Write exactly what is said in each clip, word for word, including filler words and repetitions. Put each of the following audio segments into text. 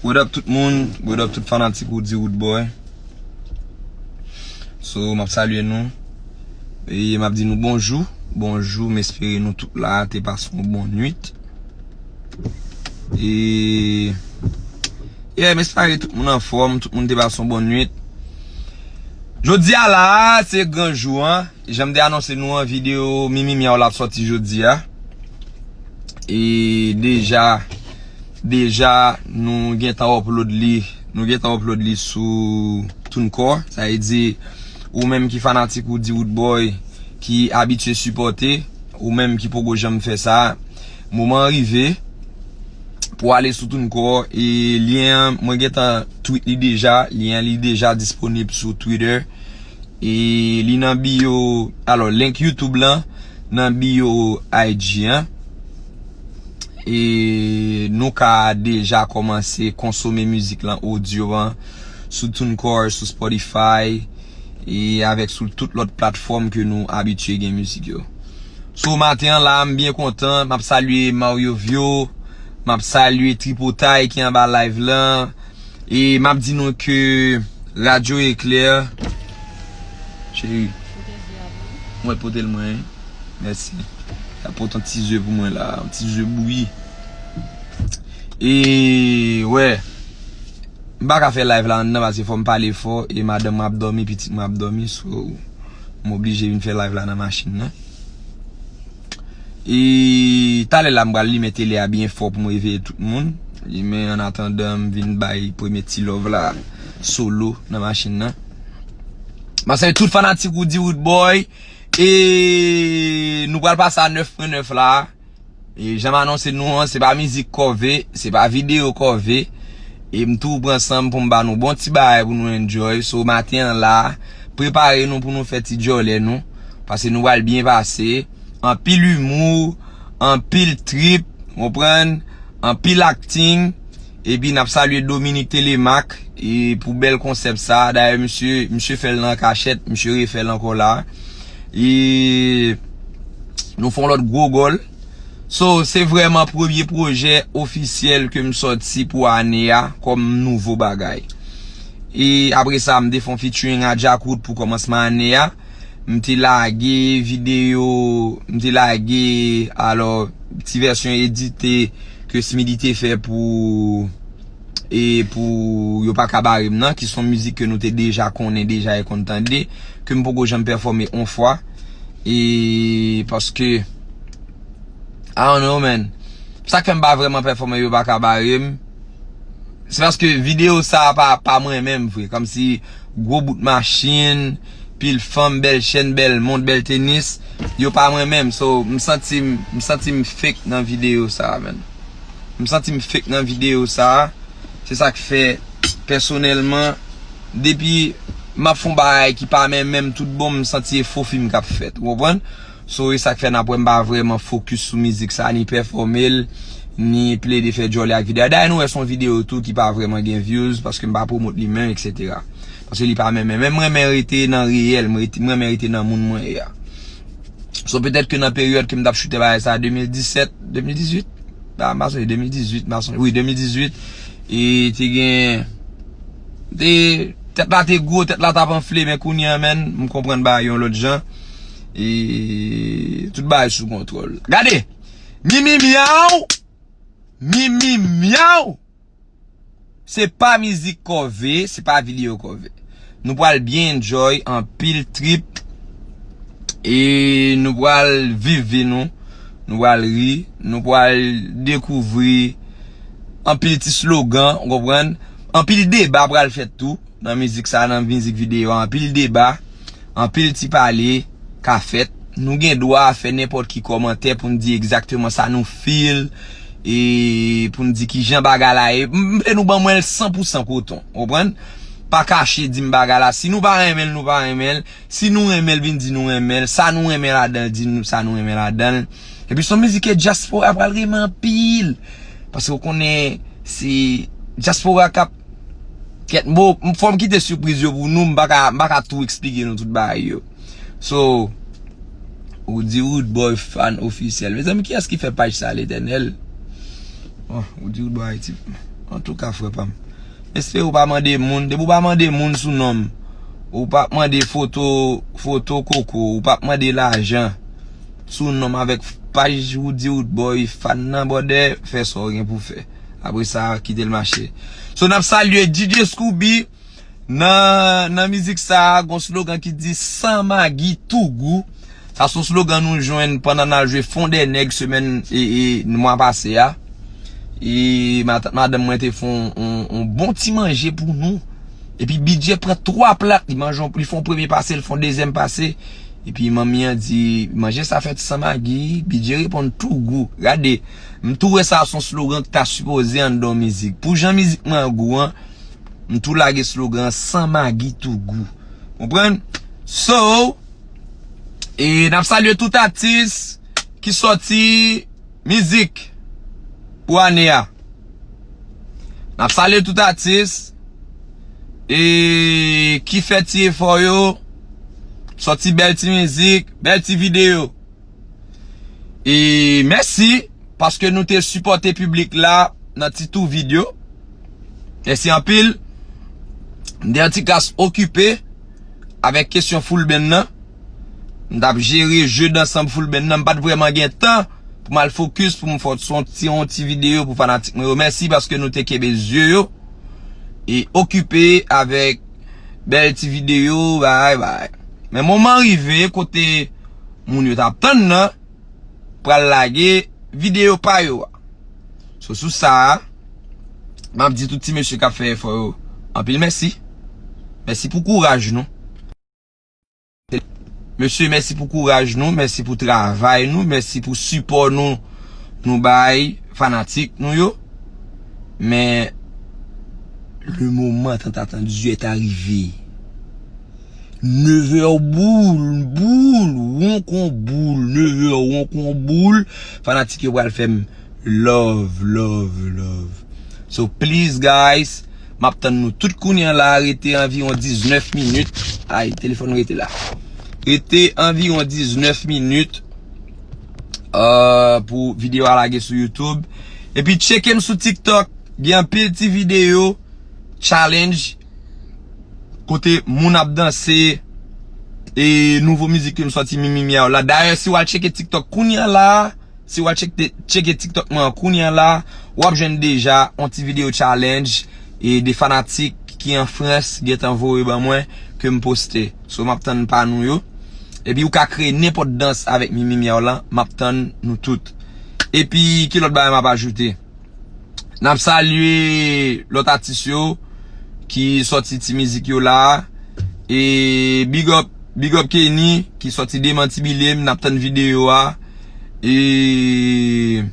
What up tout moun? What up tout fanatik Roody Roodboy? So, m ap salye nou. E m ap di nou bonjou. Bonjou, m espere nou tout la te pase yon bon nwit. E, yeah, m espere tout moun anfòm, tout moun te pase yon bon nwit. Jodi a la, se gran jou an. Jan m te anonse nou an, videyo Mimi Myaw la ap sòti jodi a. E deja, deja, nou gentan upload li, nou gentan upload li sou TuneCore. Sa vle di, ou menm ki fanatik Roody Roodboy, ki abitye sipòte, ou menm ki poko janm fè sa, moman an rive pou ale sou TuneCore. E lyen an, mwen gentan tweet li deja, lyen an li deja disponib sou Twitter. E li nan bio, alò, link YouTube lan nan bio I G an. E nou ka deja kòmanse konsome mizik lan, odyo an, sou TuneCore, sou Spotify, e avèk sou tout lòt platfòm ke nou abitye gen mizik yo. So, maten an la, m byen kontan, m ap salye Mario Vio, m ap salye Tripotay ki anba live lan, e m ap di nou ke Radyo Eklè, cheri, mwen pote l mwen, wi. Mèsi. L ap pote yon ti ze pou mwen la, yon ti ze bouyi. E, wè, m pa ka fè live la anndan paske fò m pale fò e madanm mwen ap dòmi, pitit mwen ap dòmi, so m oblije vin fè live la nan machin nan. E talè la m pral limen tele a byen fò pou m reveye tout moun. Men an atandan m vin bay premye ti love la solo nan machin nan. M ap salye tout fanatik Roody Roodboy. E nou pral pase a nèf pwen nèf la. E jan m anonse nou an, se pa mizik kòve, se pa videyo kòve. E m tou pran san m pou m ba nou bon ti bagay pou nou enjoy. So maten an la, prepare nou pou nou fè ti djòlè nou. Paske nou pral byen pase. Anpil imou, anpil trip, konprann? Anpil akting. Epi n ap salye Dominique Telemaque e pou bèl konsèp sa. Dayè, misye, misye fè l nan kachèt, misye refè l ankò la. E nou fè yon lòt gwo gòl. So, se vrèman premye pwojè ofisyèl ke m sòti pou ane a kòm nouvo bagay. E apre sa, m te fè yon featuring a Djakout pou kòmansman ane a. M te lage videyo, m te lage, alò, ti vèsyon edite ke Smithy te fè pou, e pou Yo Pa Ka Bare M nan, ki se yon mizik ke nou te deja konnen, deja e konn tande, ke m poko janm pèfòme on fwa. E paske, I don't know, man. Sa k fè m pa vrèman pèfòme Yo Pa Ka Bare M, se paske videyo sa a pa, pa mwen menm vre. Kòmsi gwo bout machin, pil fanm, bèl chèn, bèl mont, bèl tenis, yo pa mwen menm. So, m santi m, m santi m fake nan videyo sa a, man. M santi m fake nan videyo sa a. Se sa k fè, pèsonèlman, depi m ap fè yon bagay ki pa menm menm tout bon, m santi e fo fim k ap fèt. Ou konprann? So, e sa k fè n ap wè m pa vrèman fokis sou mizik sa, ni pèfòme l, ni plede fè djòlè ak videyo a. Dayè, nou wè se yon videyo tou ki pa vrèman gen views, paske m pa pwomot li menm, etsetera. Paske li pa menm, menm, menm mwen renmen rete nan reyèl, mwen rete, mwen renmen rete nan moun mwen ye a. So, petèt ke nan peryòd ke m t ap choute bagay sa, de mil disèt, de mil dizuit, a, m pa sonje, de mil dizuit, m pa sonje, wi, de mil dizuit, e te gen, te, tèt la te gwo, tèt la t ap anfle, men kounye a, menm, m konprann bagay yon lòt jan. E tout bagay sou kontwòl. Gade! Mimi myaw! Mimi myaw! Se pa mizik kòve, se pa videyo kòve. Nou pral byen enjoy, anpil trip. E nou pral viv vi nou. Nou pral ri, nou pral dekouvri anpil ti slogan, ou konprann? Anpil deba pral fèt tou. Nan mizik sa, nan mizik videyo a, anpil deba, anpil ti pale ka fèt. Nou gen dwa fè nenpòt ki kòmantè pou n di egzakteman sa nou feel, e pou n di kijan bagay la ye. M, m vle nou ban mwen l san pou san koton, konprann? Pa kache di m bagay la. Si nou pa renmen l, nou pa renmen l. Si nou renmen l, vin di nou renmen l. Sa nou renmen ladan l, di nou sa nou renmen ladan l. Epi se yon mizik ke dyaspora pral renmen anpil. Paske w konnen se dyaspora k ap Kèt, bon, m, fò m kite sipriz yo pou nou, m pa ka, m pa ka tou eksplike nou tout bagay yo. So, Roody Roodboy fan ofisyèl. Mezanmi, kiyès ki fè paj sa, Letènèl? Oh, Roody Roodboy Haiti. Antouka, frè pa m, m espere ou pa mande moun. Depi ou pa mande moun sou non m, ou pa mande foto, foto koko, ou pa mande lajan sou non m avèk paj Roody Roodboy, fan nan bòdè, fè sa w gen pou fè. Apre sa, kite l mache. So, n ap salye D J Scooby. Nan, nan mizik sa a, gon slogan ki di "San magi, tou gou". Sa se yon slogan nou jwenn pandan n al jwe Fondènèg semèn, e, e, mwa pase a. E matant madanm mwen te fè yon, yon, yon bon ti manje pou nou. Epi Bidjè pran twa plat, li manje yon, li fè yon premye pase, li fè yon dezyèm pase. Epi manmi an di, "Manje sa fèt san magi." Bidjè reponn, "Tou gou." Gade, m tou wè sa se yon slogan ki ta sipoze anndan yon mizik. Pou jan mizik mwen an gou an, m tou lage slogan "San magi, tou gou." Konprann? So, e n ap salye tout atis ki sòti mizik pou ane a. N ap salye tout atis e ki fè ti efò yo, sòti bèl ti mizik, bèl ti videyo. E mèsi paske nou te sipòte piblik la nan ti tou videyo. Mèsi anpil. M te yon ti kras okipe avèk kesyon full band nan. M t ap jere jeu d'ensemble full band nan. M pa t vrèman gen tan pou m al fokis pou m fè yon ti, yon ti videyo pou fanatik mwen yo. Mèsi paske nou te kenbe zye yo e okipe avèk bèl ti videyo, bay, bay. Men moman rive kote moun yo t ap tann nan pral lage videyo pa yo a. So, sou sa a, m ap di tout ti mesye k ap fè efò yo, anpil mèsi. Mèsi pou kouraj nou. Mesye, mèsi pou kouraj nou, mèsi pou travay nou, mèsi pou sipò nou, nou bay fanatik nou yo. Men, le moment tant attendu est arrivé. Nevè boul, boul, won kon boul, nevè won kon boul. Fanatik yo pral fè m love, love, love. So please guys, m ap tann nou tout kounye a la, rete anviwon diznèf minit. Ay, telefòn rete la. Rete anviwon diznèf minit, euh, pou videyo a lage sou YouTube. Epi tcheke m sou TikTok, gen anpil ti videyo challenge kote moun ap danse e nouvo mizik ke m sòti, Mimi Miaw la. Dayè, si w al tcheke TikTok kounye a la, si w al tcheke, tcheke TikTok mwen an kounye a la, w ap jwenn deja yon ti videyo challenge e de fanatik ki an Frans gentan voye ban mwen ke m poste. So, m ap tann pa nou yo. Epi ou ka kreye nenpòt dans avèk Mimi Miaw lan, m ap tann nou tout. Epi, ki lòt bagay m ap ajoute? N ap salye lòt atis yo ki sòti ti mizik yo la. E big up, big up Kenny ki sòti Demanti Bile m, n ap tann videyo a. E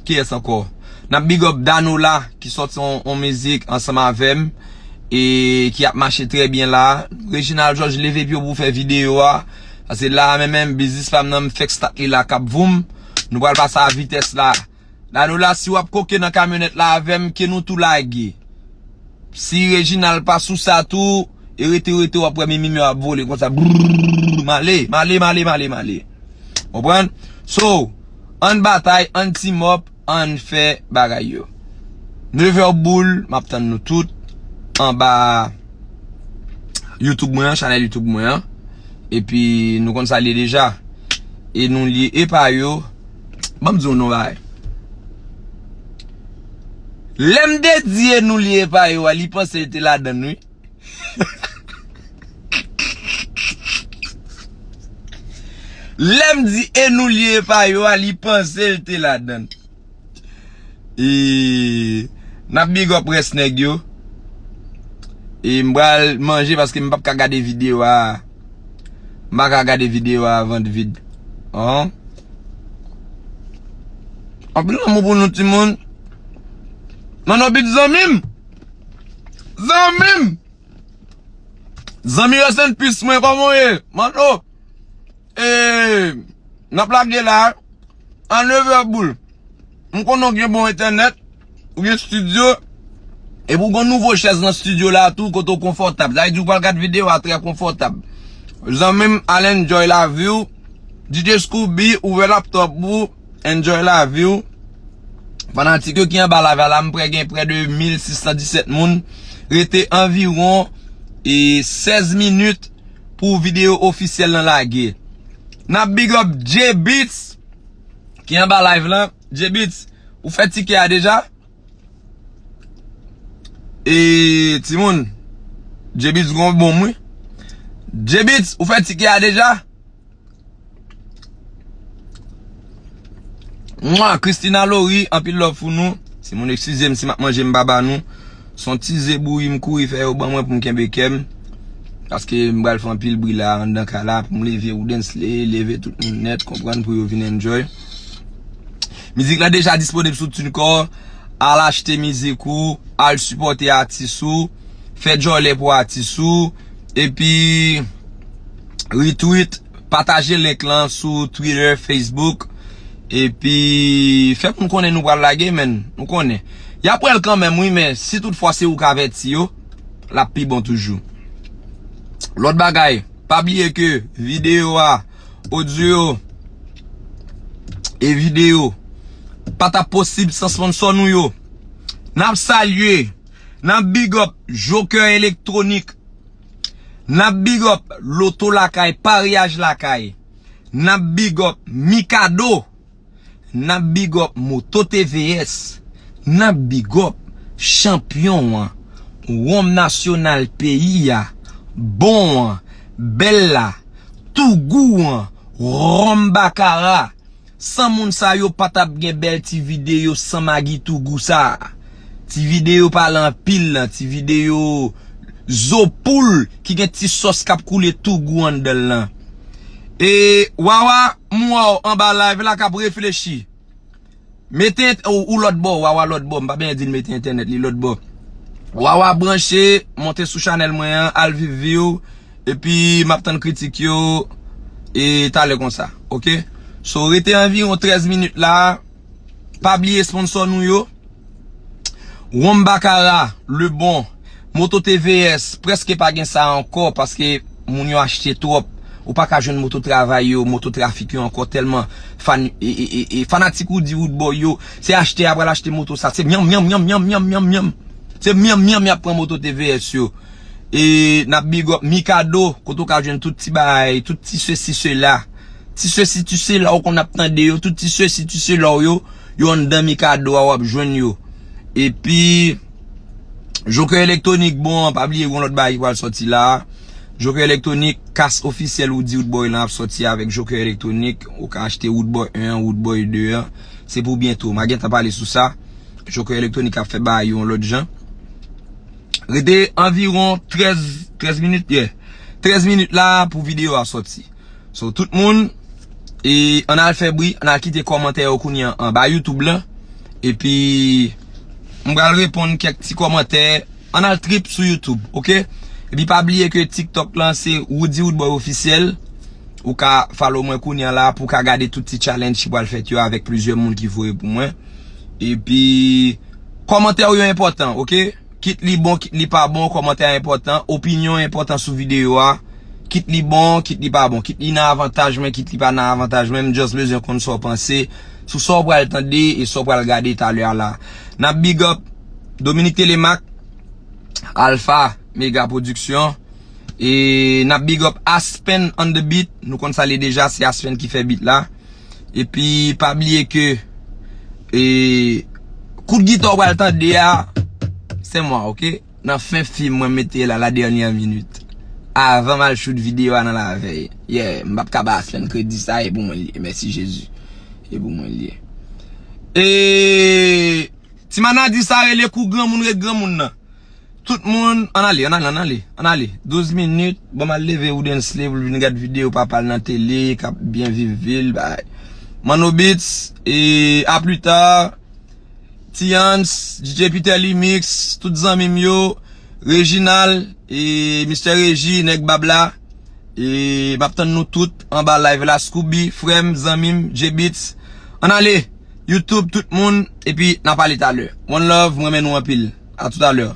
kiyès ankò? N ap big up Danola ki sòti on, on mizik ansanm avè m e ki ap mache trè byen la. Reginald George, leve pye w pou w fè videyo a. Paske la menm, menm biznis pa m nan, m fèk stat li la k ap voum. Nou pral pase a vitès la. Danola, si w ap koke nan kamyonèt la avè m, ke nou tou lage. Si Reginald pa sou sa tou, e rete, rete, w ap wè Mimi Miaw ap vole konsa. Brrr, m ale, m ale, m ale, m ale, m ale. Konprann? So, ann batay, ann team up, ann fè bagay yo. Nevè boul, m ap tann nou tout anba YouTube mwen an, chanèl YouTube mwen an. Epi nou konn sa l ye deja. E nou l ye e pa yo. Ban m di w non bagay. Lè m te di e nou l ye e pa yo a, li panse l te ladann wi. Lè m di e nou l ye e pa yo a, li panse l te ladann. E n ap big up rès nèg yo. E m pral manje paske m p ap ka gade videyo a. M pa ka gade videyo a vant vid. An. Anpil lanmou pou nou timoun. Manno Beat zanmi m. Zanmi m. Zanmi rest in peace mwen, kòman w ye? Manno. E n ap lage la a nevè boul. M konnen w gen bon entènèt, ou gen estidyo, epi w gen nouvo chèz nan estidyo la tou, kote w konfòtab. Sa vle di w pral gad videyo a trè konfòtab. Zanmi m, al enjoy lavi w. D J Scooby, ouvè laptòp ou, enjoy lavi w. Fanatik yo ki anba live la, m prè gen prè de mil sis san disèt moun. Rete anviwon e sèz minit pou videyo ofisyèl lan lage. N ap big up J Beats ki anba live lan. J Beats, ou fè tikè a deja? E timoun, J Beats gon bon mwen. J Beats, ou fè tikè a deja? Mwa, Christina Laurie, anpil love pou nou. Timoun, eskize m si m ap manje m pa ba nou. Se yon ti ze bouyi m kouri fè yo ban mwen pou m kenbe kè m. Paske m pral fè anpil bri la anndan kay la pou m leve Woodensley, leve tout moun nèt, konprann, pou yo vin enjoy. Mizik la deja disponib sou TuneCore. Al achte mizik ou, al sipòte atis ou, fè djòlè pou atis ou, epi retweet, pataje link lan sou Twitter, Facebook, epi fè moun konnen nou pral lage, menn. Nou konnen. Y ap wè l kanmenm, wi, men si toutfwa se ou k avèti yo, l ap pi bon toujou. Lòt bagay, pa bliye ke videyo a, odyo e videyo pa t ap posib san sponsò nou yo. N ap salye, n ap big up Joker Elektronik, n ap big up Loto Lakay, Paryaj Lakay, n ap big up Mikado, n ap big up Moto T V S, n ap big up chanpyon an, wonm nasyonal peyi a, bon an, bèl la, tou gou an, wonm bakara. San moun sa yo pa t ap gen bèl ti videyo san magi tou gou sa. Ti videyo pale anpil lan, ti videyo zo poul ki gen ti sòs k ap koule tou gou anndan l lan. E Wawa, m wè w anba live la k ap reflechi. Mete ent-, ou, ou lòt bò, Wawa lòt bò. M pa bezwen di l mete entènèt li lòt bò. Wawa branche, monte sou chanèl mwen an, al viv vi w. Epi m ap tann kritik yo e talè konsa, oke? So, rete anviwon trèz minit la. Pa bliye sponsò nou yo. Wonm Bakara, Lebon, Moto T V S, prèske pa gen sa ankò paske moun yo achte twòp. Ou pa ka jwenn moto travay yo, moto trafik yo ankò tèlman fan, e, e, e, e, fanatik Roody Roodboy yo, se achte y ap al achte moto sa. Se myanm, myanm, myanm, myanm, myanm, myanm, myanm. Se myanm, myanm y ap pran moto T V S yo. E n ap big up Mikado, kote w ka jwenn tout ti bagay, tout ti sesi sela. Ti sesi ti sela w konn ap tande yo, tout ti sesi ti sela w yo, yo anndan Mikado a w ap jwenn yo. Epi, Joker Elektronik bon an, pa bliye gon lòt bagay ki pral sòti la. Joker Elektronik, kas ofisyèl Roody Roodboy lan ap sòti avèk Joker Elektronik. Ou ka achte Roodboy en an, Roodboy de an. Se pou byento. M a gentan pale sou sa. Joker Elektronik ap fè bagay yo yon lòt jan. Rete anviwon trèz, trèz minit, yeah. Trèz minit la pou videyo a sòti. So, tout moun, e, ann al fè bri, ann al kite kòmantè yo kounye a anba YouTube lan. Epi, m pral reponn kèk ti kòmantè. Ann al trip sou YouTube, oke? Epi pa bliye ke TikTok lan se Roody Roodboy Ofisyèl. Ou ka follow mwen kounye a la pou w ka gade tout ti challenge ki pral fèt yo avèk plizyè moun ki voye pou mwen. Epi, kòmantè yo enpòtan, oke? Kit li bon, kit li pa bon, kòmantè a enpòtan, opinyon enpòtan sou videyo a. Kit li bon, kit li pa bon, kit li nan avantaj mwen, kit li pa nan avantaj mwen, m just bezwen konn sa w panse sou sa w pral tande e sa w pral gade talè a la. N ap big up Dominique Telemaque, Alpha Mega Production, e n ap big up Aspen on the beat, nou konn sa l ye deja, se Aspen ki fè beat la. Epi pa bliye ke, e, kout gita w pral tande a, se mwa, oke? Nan fen fim mwen mete la, la dènyè minit. Avan m al shoot videyo a nan lavèy. Yeah, m p ap ka ba Aspen kredi sa, e pou mwen l ye. Mèsi Jezi. E pou mwen l ye. E, ti manadi sa rele kou granmoun ret granmoun nan. Tout moun, ann ale, ann ale, ann ale, ann ale. Douz minit, ban m al leve Woodensley pou l vin gad videyo papa l nan tele, k ap byen viv vi l, bay. Manno Beats, e a pli ta, Tians, D J Peter Limix, tout zanmi m yo, Reginald, e Mister Regi, nèg bab la, e m ap tann nou tout anba live la, Scooby, frè m, zanmi m, J Beats. Ann ale, YouTube, tout moun, epi n a pale talè. One love, m renmen nou anpil. A toutalè.